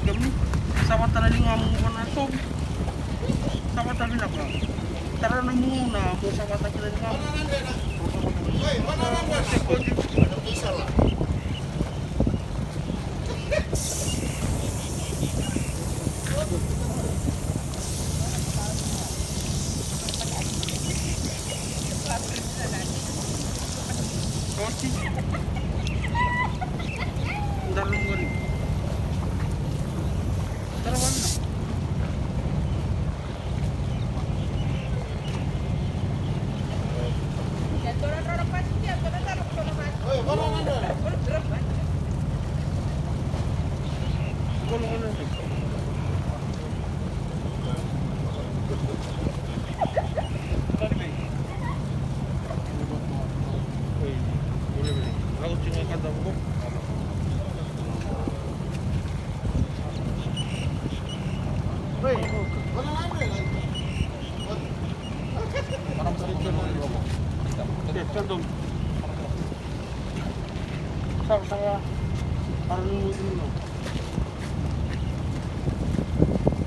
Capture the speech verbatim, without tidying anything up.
Kemuni, savata na ligamu vua na sovu. Savata vinaka. Tara na muna mo savata kina ligamu. Oti. Daru qori. Daru qori. Sara, sara. Sara ni mudu ni.